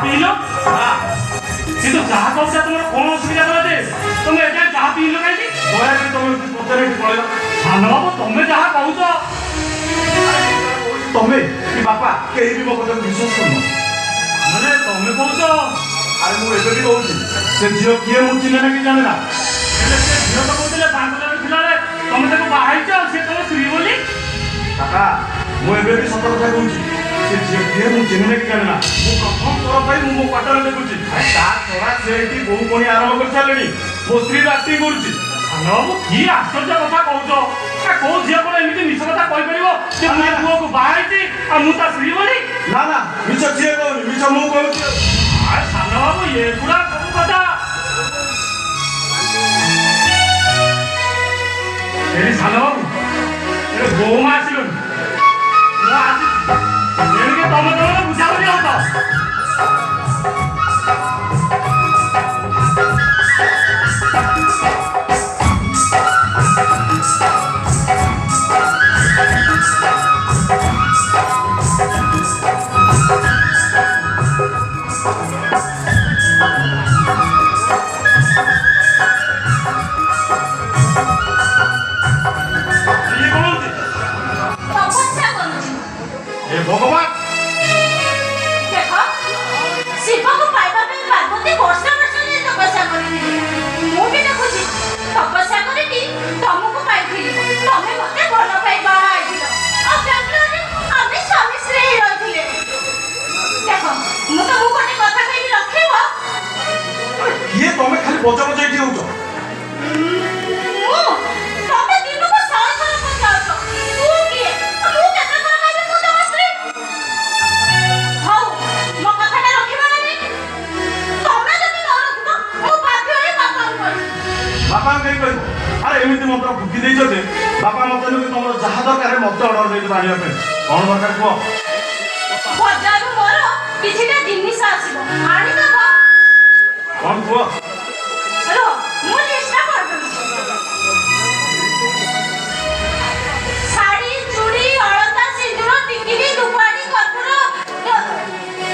ପିଇଲ? କିନ୍ତୁ ଚାହା କପଟା ତୁମର କଣ ଅସୁବିଧା କଲା ଯେ ତମେ ଏଯାଏଁ ଚାହା ପିଇଲ କାହିଁକି? ଦୟାକରି ତମେ ପଚାରି ଏଠି ପଳେଇଲ। ସାନ ବାବୁ, ତମେ ଯାହା କହୁଛ। ତମେ କି ବାପା କେହି ବି ମୋ କଥାକୁ ବିଶ୍ୱାସ କରୁନ। ମାନେ ତମେ କହୁଛ? ଆରେ, ମୁଁ ଏବେ ବି କହୁଛି, ସେ ଝିଅ କିଏ ମୁଁ ଚିହ୍ନେ ନା କି ଜାଣେ ନା। ହେଲେ ସେ ଝିଅ ତ କହୁଥିଲେ ବାଙ୍ଗଲୋରରେ ଥିଲାବେଳେ ତମେ ତାକୁ ବାହା ହେଇଛ, ସେ ତମ ସ୍ତ୍ରୀ ବୋଲି। କାକା, ମୁଁ ଏବେ ବି ସତ କଥା କହୁଛି। ସେ ଝିଅ କିଏ ମୁଁ ଚିହ୍ନେ ନା କି ଜାଣେ ନା। ମୁଁ ପ୍ରଥମ ଥର ପାଇଁ ମୁଁ ମୋ କ୍ୱାର୍ଟରରେ ଦେଖୁଛି। ତା ଛଡ଼ା ସେ ଏଠି ବୋହୁ ପଣି ଆରମ୍ଭ କରିସାରିଲେଣି, ମୋ ସ୍ତ୍ରୀ ଆକ୍ଟିଂ କରୁଛି। ସାନ ବାବୁ, କି ଆଶ୍ଚର୍ଯ୍ୟ କଥା କହୁଛ! କୋଉ ଝିଅ କଣ ଏମିତି ମିଛ କଥା କହିପାରିବ ଯେ ମୁଁ ଏ ପୁଅକୁ ବାହା ହେଇଛି ଆଉ ମୁଁ ତା ସ୍ତ୍ରୀ ବୋଲି? ନା ନା, ମିଛ ସିଏ କହୁନି, ମିଛ ମୁଁ କହୁଛି। ଆରେ ସାନ ବାବୁ, ଏଗୁଡ଼ା ସବୁ କଥା। ଏଠି ସାନ ବାବୁ, ଏବେ ବୋଉମା ଆସିଲୁଣି, ମୁଁ ଆସି ଏଣିକି ତମେ ତମର ବୁଝାବୁଝି ହଉଥ। ଇଏ କଣ ହଉଛି? ତପସ୍ୟା କରୁଛି। ଏ ଭଗବାନ! ଦେଖ, ଶିବକୁ ପାଇବା ପାଇଁ ପାର୍ବତୀ ବର୍ଷ ବର୍ଷ ଧରି ତପସ୍ୟା କରିଥିଲେ। ମୁଁ ବି ଦେଖୁଛି ତପସ୍ୟା କରିକି ତମକୁ ପାଇଥିଲି। ତମେ ମତେ ଭଲ ପାଇ ବାହା ହେଇଥିଲ ଆଉ ବାଙ୍ଗାଲୋରରେ ଆମେ ସ୍ୱାମୀ ସ୍ତ୍ରୀ ହେଇ ରହିଥିଲେ। ଦେଖ, ମୁଁ ତମକୁ ଗୋଟେ କଥା କହିବି, ରଖିବ? ଆରେ, କିଏ ତମେ? ଖାଲି ବଜ ବଜ ଏଠି ହଉଛ। ମୁଁ ତମେ ଦିନକୁ 100 ଥର ପଚାରୁଛ ତୁ କିଏ। ମୁଁ କେତେ ଥର କହିବି ମୁଁ ତମ ସ୍ତ୍ରୀ? ହଉ, ମୋ କଥାଟା ରଖିବ ନା ନାଇଁ? ତମେ ଯଦି ନ ରଖିବ, ମୁଁ ବାଧ୍ୟ ହେଇ ବାପାଙ୍କୁ କହିବି। ବାପାଙ୍କୁ କାହିଁ କହିବ? ଆରେ, ଏମିତି ମନ୍ତ୍ର ଫୁକି ଦେଇଛ ଯେ ବାପା ମତେ ନୁହେଁ, ତମର ଯାହା ଦରକାର ମତେ ଅର୍ଡର ଦେଇଦେବ ଆଣିବା ପାଇଁ। କଣ ଦରକାର କୁହ। ବଜାରରୁ ମୋର କିଛିଟା ଜିନିଷ ଆସିବ, ଆଣିଦବ। କଣ କୁହ?